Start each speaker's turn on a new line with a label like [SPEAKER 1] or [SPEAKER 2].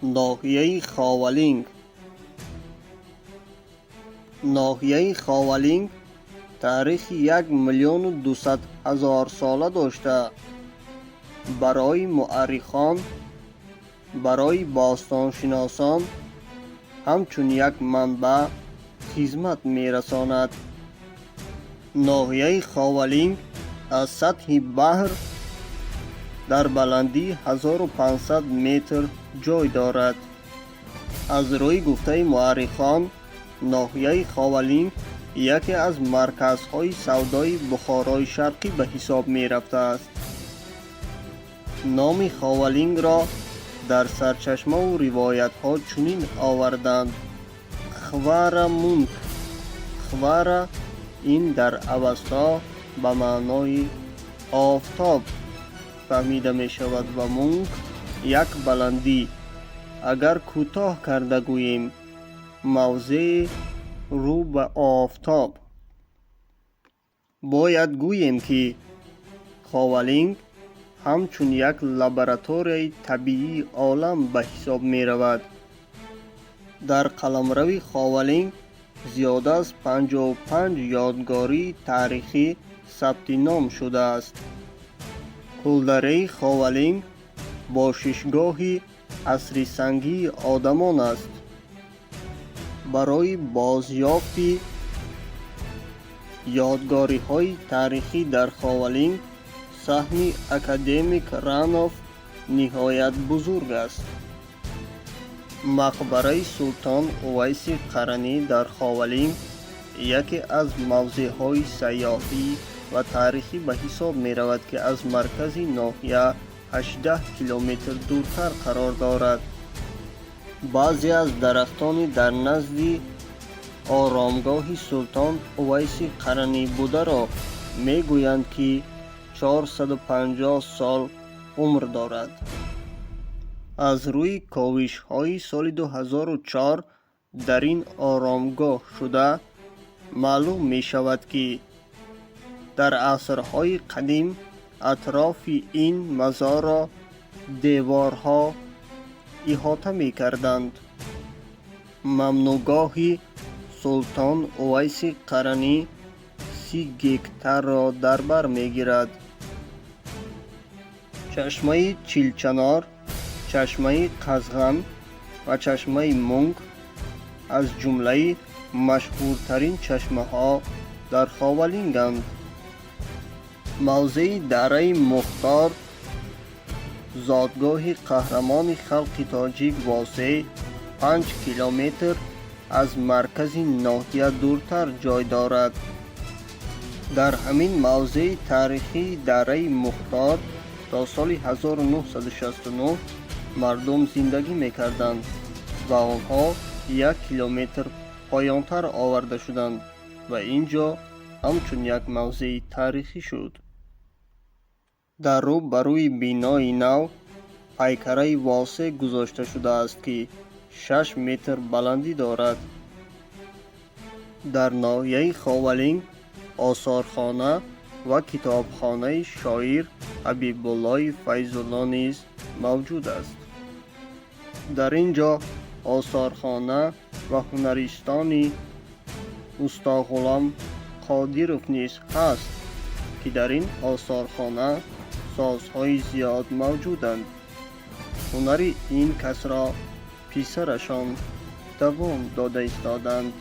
[SPEAKER 1] Ноҳияи Ховалинг. Ноҳияи Ховалинг таърихи 1 200 000 сола дошта, барои муаррихон, барои бостоншиносон ҳамчун як манбаъ хизмат мерасонад. Ноҳияи Ховалинг аз сатҳи баҳр дар баландии 1500 метр ҷой дорад. Аз рӯи гуфтаи муаррихон, ноҳияи Ховалинг яке аз марказҳои савдои Бухорои Шарқӣ ба ҳисоб мерафтааст. Номи Ховалингро дар сарчашмаву ривоятҳо чунин оварданд: Хвара Мунк. Хвара ин дар Авасто ба маънои офтоб фаҳмида мешавад ва Мунк як баландӣ. Агар кӯтоҳ карда гӯем, мавзеи рӯ ба офтоб. Бояд гӯем, ки Ховалинг ҳамчун як лабораторияи табиии олам ба ҳисоб меравад. Дар қаламрави Ховалинг зиёда аз 55 ёдгории таърихӣ сабти ном шудааст. Кӯлдараи Ховалинг бошишгоҳи асри сангии одамон аст. Барои бозёфти ёдгориҳои таърихӣ дар Ховалинг саҳми академик Ранов ниҳоят бузург аст. Мақбараи Султон Увайси Қаранӣ дар Ховалинг яке аз мавзеъҳои сайёҳӣ ва таърихӣ ба ҳисоб меравад, ки аз маркази ноҳия 18 километр дуртар қарор дорад. Баъзе аз дарахтони дар назди оромгоҳи Султон Увайси Қаранӣ бударо мегӯянд, ки 450 сол умр дорад. Аз рӯи ковишҳои соли 2004 дар ин оромгоҳ шуда маълум мешавад, ки дар асрҳои қадим атрофи ин мазорро деворҳо иҳота мекарданд. Мамнӯъгоҳи Султон Увайси Қаранӣ 30 гектарро дар бар мегирад. Чашмаи Чилчанор, чашмаи Қазған ва чашмаи Мунг аз ҷумлаи машҳуртарин чашмаҳо дар Ховалинганд. Мавзеи Дараи Мухтор, зодгоҳи қаҳрамони халқи тоҷик Восеъ, 5 километр аз маркази ноҳия дуртар ҷой дорад. Дар ҳамин мавзеи таърихии Дараи Мухтор то соли 1969 мардум зиндагӣ мекарданд ва онҳо 1 километр поёнтар оварда шуданд ва ин ҷо ҳамчун як мавзеи таърихӣ шуд. Дар рӯ ба рӯи бинои нав пайкараи Восеъ гузошта шудааст, ки 6 метр баландӣ дорад. Дар ноҳияи Ховалинг осорхона ва китобхонаи шоир Ҳабибуллои Файзулло низ мавҷуд аст. Дар ин ҷо осорхона ва ҳунаристони Устоғулом Қодиров низ ҳаст, ки дар ин осорхона созҳои зиёд мавҷуданд. Ҳунари ин касро писарашон давом дода истоданд.